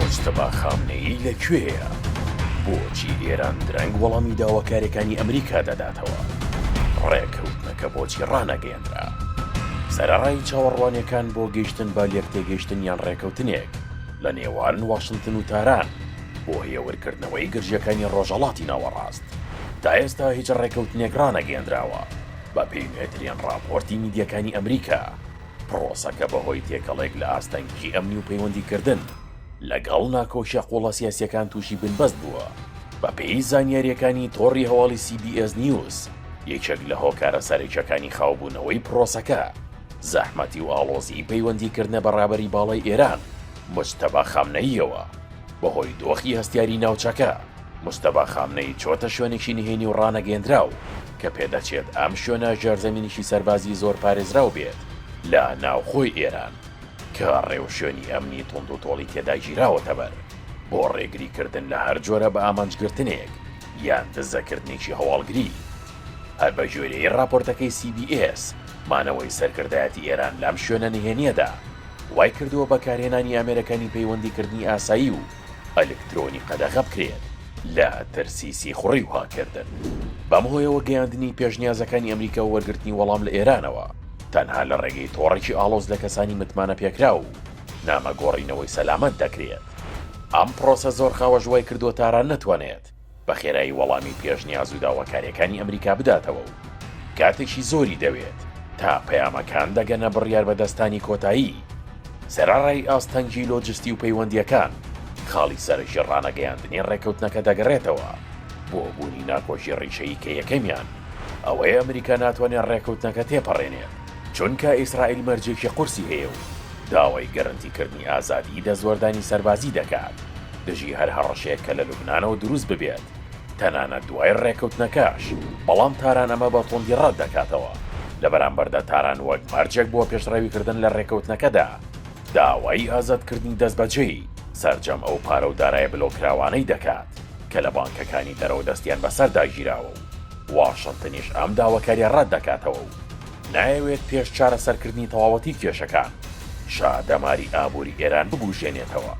موجتەبا خامنەیی لە کوێیە؟ بۆچی ئێران درەنگ وەڵامی داواکاریەکانی ئەمریکا دەداتەوە؟ ڕێکەوتنەکە بۆچی ڕانەگەیەنرا؟ سەرەڕای چاوەڕوانیەکان بۆ گەیشتن بە لێکتێگەیشتن یان ڕێکەوتنێک لە نێوان واشنتن و تاران بۆ هێورکردنەوەی گرژیەکانی ڕۆژهەڵاتی ناوەڕاست، تا ئێستا هیچ ڕێکەوتنێک ڕانەگەیەنراوە. بەپێی نوێترین ڕاپۆرتی میدیاکانی ئەمریکا، پرۆسەکە بەهۆی تێکەڵێک لە ئاستەنگیی ئەمنی و پەیوەندیکردن لەگەڵ ناکۆکییە قووڵە سیاسییەکان تووشی بنبەست بووە. بەپێی زانیارییەکانی تۆڕی هەواڵی سی بی ئێس نیوز، یەکێک لە هۆکارە سەرەکییەکانی خاوبوونەوەی پرۆسەکە، زەحمەتی و ئاڵۆزیی پەیوەندیکردنە بە ڕابەری باڵای ئێران، موجتەبا خامنەییەوە. بەهۆی دۆخی هەستیاری ناوچەکە، موجتەبا خامنەیی چۆتە شوێنێکی نهێنی و ڕانەگەیەندراو کە پێدەچێت ئەم شوێنە ژێرزەمینێکی سەربازی زۆر پارێزراو بێت لە ناوخۆی ئێران کە ڕێوشوێنی ئەمنی توند و تۆڵی تێدا گیراوەتەبەر بۆ ڕێگریکردن لە هەر جۆرە بەئامانجگرتنێک یان دزەکردنێکی هەواڵگری. هەر بەگوێرەی ڕاپۆرتەکەی سی بی ئێس، مانەوەی سەرکردایەتی ئێران لەم شوێنە نهێنییەدا وایکردووە بەکارهێنانی ئامێرەکانی پەیوەندیکردنی ئاسایی و ئەلکترۆنی قەدەغە بکرێت لە ترسی سیخوڕی و هاککردن. بەم هۆیەوە گەیاندنی پێشنیازەکانی ئەمریکا و وەرگرتنی وەڵام لە ئێرانەوە تەنها لە ڕێگەی تۆڕێکی ئاڵۆز لە کەسانی متمانەپێکراو و نامە گۆڕینەوەی سەلامەت دەکرێت. ئەم پرۆسە زۆر خاوەش وایکردووە تاران نەتوانێت بە خێرایی وەڵامی پێشنیاز و داواکارییەکانی ئەمریکا بداتەوە و کاتێکی زۆری دەوێت تا پەیامەکان دەگەنە بڕیاربەدەستانی کۆتایی. سەرەڕای ئاستەنگی لۆجستی و پەیوەندییەکان، خاڵی سەرەکی ڕانەگەیاندنی ڕێککەوتنەکە دەگەڕێتەوە بۆ بوونی ناکۆکی ڕیشەیی کە یەکەمیان ئەوەیە ئەمریکا ناتوانێت ڕێککەوتنەکە تێپەڕێنێت چونکە ئیسرائیل مەرجێکی قورسی هەیە و داوای گەرەنتیکردنی ئازادیی دەستوەردانی سەربازی دەکات دژی هەر هەڕەشەیەک کە لە لوبنانەوە دروست ببێت، تەنانەت دوای ڕێککەوتنەکەش، بەڵام تاران ئەمە بە توندی ڕەت دەکاتەوە. لە بەرامبەردا تاران وەک مەرجێک بۆ پێشڕەویکردن لە ڕێککەوتنەکەدا، داوای ئازادکردنی دەستبەجێی سەرجەم ئەو پارە و دارایە بلۆککراوانەی دەکات کە لە بانکەکانی دەرەوە دەستیان بەسەردا گیراوە و واشنتنیش ئەم داواکارییە ڕەت دەکاتەوە و نایەوێت پێش چارەسەرکردنی تەواوەتی کێشەکان، شا دەماری ئابووری ئێران ببوژێنێتەوە.